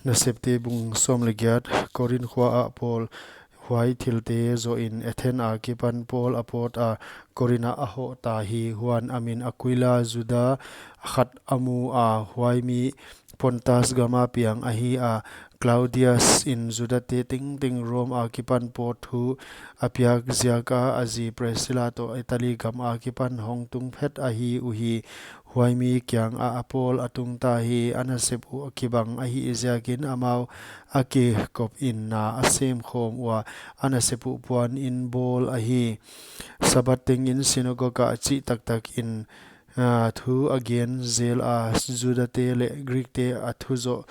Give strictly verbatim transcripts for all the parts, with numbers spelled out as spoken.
Nasepte bung sawm leh giat. Korinth khua ah Paul. Huai thilte zoh in Athens a kipan Paul a pawt a, Korinth ah a hoh ta hi. Huan a min Akuila, Juda khat a mu a, huai mi Pontus gam a piang ahi a. Klaudius in Judate tengteng Rom a kipan pawt thu a piak ziak a, a zi Priscilla toh Italy gam a kipan hong tung phet ahi uhi. Huai mi kiang ah Paul a tung ta hi. A nasep uh kibang ahih ziakin amau a kikop in na a sem khawm ua, a nasep uh puan in bawl ahi. Sabbath teng in synagogue ah chih taktak in, ah, thu a gen zel a, Judate leh Greekte a thuzoh,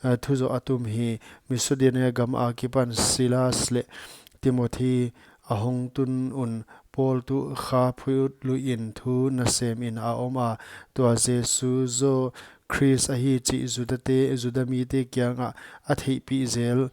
ah, thuzoh a tum hi. Macedonia gam a kipan Silas leh Timothy a hong tun un, Paul tuh kha phut lui in thu nasem in a om a, tua Jesu zaw Khrist ahi chih Judate, Juda mite kiang ah a theihpih zel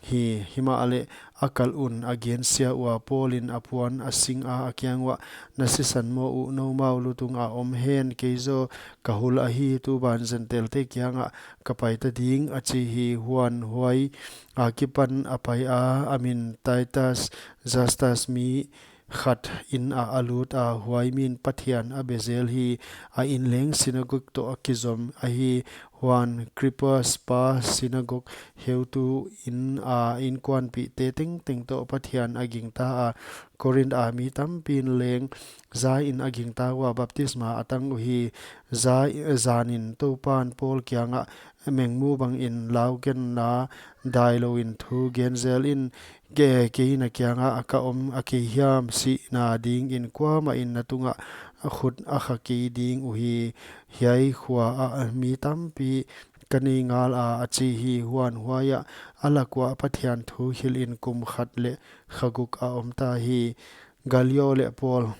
hi. Himahleh a kal un a gensia ua, Paul in a puan a sing a, a kiang uah, Na sisan maw uh? Noumau lutung a om hen, kei zaw ka hul ahi. Tuban Gentile te kiang ah ka pai ta ding, a chi hi. Huan huai a kipan a pai a, a min Titus Justus mi khat in ah a lut a, huai min Pathian a be zel hi. A inn leng synagogue toh a kizom ahi. Huan Crispus pa synagogue heutu in a inkuanpihte tengteng toh Pathian a gingta a, Korinth a mi tampi in leng za in a gingta ua, baptisma a tang uhi. Za, zan in Toupan Paul kiang ah mengmu bang in lau genna dailou in thu gen zel in, Ke, kei na kiang ah ka om a kei hiam? Sihna ding in kuamah in na tung ah a khut a kha kei ding uhi. Hiai khua ah mi tampi ka nei ngal a, a chi hi. Huan huai ah a lak uah Pathian thu hilh in kum khat leh kha guk a om ta hi. Gallio leh Paul.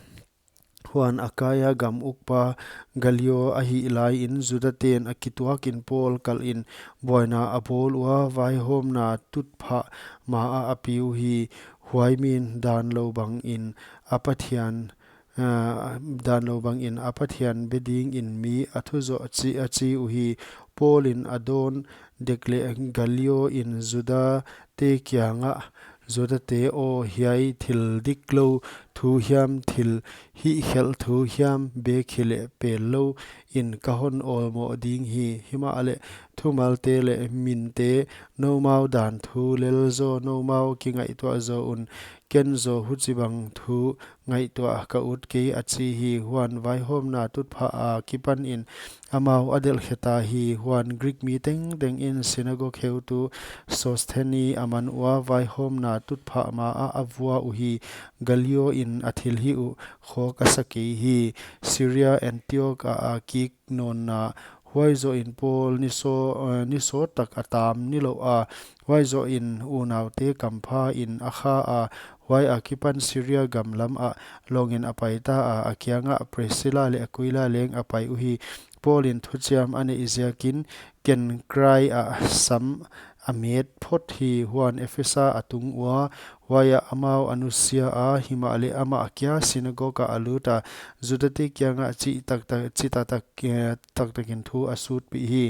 Huan Akaia gam ukpa Gallio a hih lai in Judaten a kituak in Paul kal in buaina a bawl ua, vaihawmna tutphah ma ah a pi uhi. Huai min dan lou bang in a Pathian, ah, dan lou bang in a Pathian be ding in mi a thuzoh, a chi, a chi uhi. Paul in a dawn dek leh Gallio in Judate kiang ah, Judate aw, hiai thil diklou thu hiam, thil hihkhelh thu hiam, bek hileh pellou in ka hon awlmoh ding hi. Himahleh thumalte leh minte, noumau dan thu lel zaw noumau kingaihtuah zaw un, ken zaw huchibang thu ngaihtuah ka ut kei, a chi hi. Huan vaihawmna tutphah a kipan in amau a delh khe ta hi. Huan Greek mi tengteng in synagogue heutu Sosthenes a man ua, vaihawmna tutphah ma ah a vua uhi. Gallio in a thilhih uh khawk a sa kei hi. Syria Antioch ah a kik nawn a, huai zoh in Paul ni sawt, eh, ni sawt tak a tam nilouh a, huai zoh in unaute kampha in a kha a, huai a kipan Syria gam lam ah long in a pai ta a, a kiang ah Priscilla leh Aquila leng a pai uhi. Paul in thuchiam a neih ziak in Cenchreae ah sam a met phot hi. Huan Ephesa a tung ua, huai ah amau a nusia a, himahleh amah kia synagogue ah a lut a, Judate kiang ah chih taktak, chih taktak, eh, taktak in thu a sutpih hi.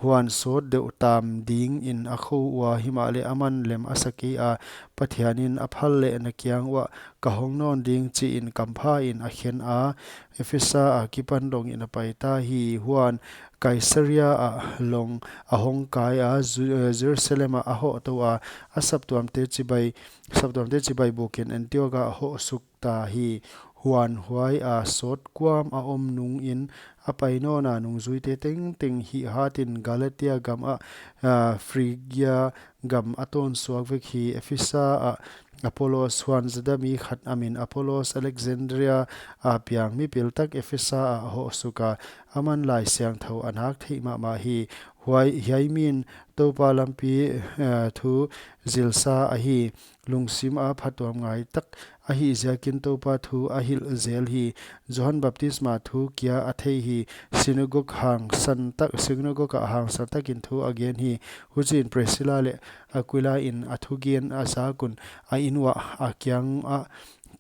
Huan sawt deuh tam ding in a khou ua, himahleh aman lem a sa kei a, Pathian in a phal leh na kiang uah ka hong nawn ding, chi in kampha in a khen a, Ephesa a kipan long in a pai ta hi. Huan Caesarea ah long a hong kai a, Ju-, eh, Jerusalem ah a hoh tou a, a saptuamte chibai, saptuamte chibai buk in Antioch ah a hoh suk ta hi. Huan huai a sawt kuam a om nung in a pai nawn a, nungzuite tengteng hihhat in Galatia gam ah, ah, Phrygia gam a tawn suak vek hi. Ephesa ah Apollos, huan Juda mi khat a min Apollos, Alexandria a piang mipil tak Ephesa ah a hoh suk a, aman Laisiangthou a nak theih mahmah hi. Huai, hiai min Toupa lampi, eh, thu zilsa ahi. Lungsim a phatuam ngai tak ahih ziak in Toupa thu a hilh zel hi. Johan baptisma thu kia a thei hi. Synagogue hangsan tak, synagogue ah hangsan tak in thu a gen hi. Huchi in Priscilla leh Aquila in a thugen a zak un, a inn uah a kiang ah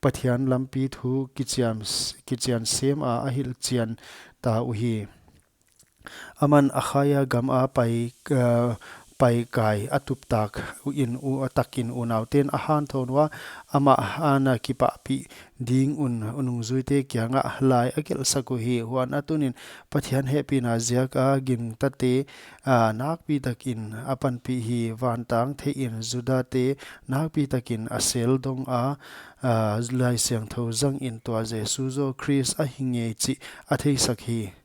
Pathian lampi thu kichiam s-, kichian sem a, a hilhchian ta uhi. Aman Achaia gam a pai, eh, paikai a tup tak in u, a tak in unauten a hanthawn ua, amah ana kipahpih ding un a nungzuite kiangah lai a gelhsak uhi. Huan a tunin Pathian hehpihna ziaka gingtate, a, nakpi takin a panpih hi. Vantang theihin Judate nakpi takin a sel dong a, a, Laisiangthou zangin tua Jesu zaw Khrist ahi ngei chih a theisak hi.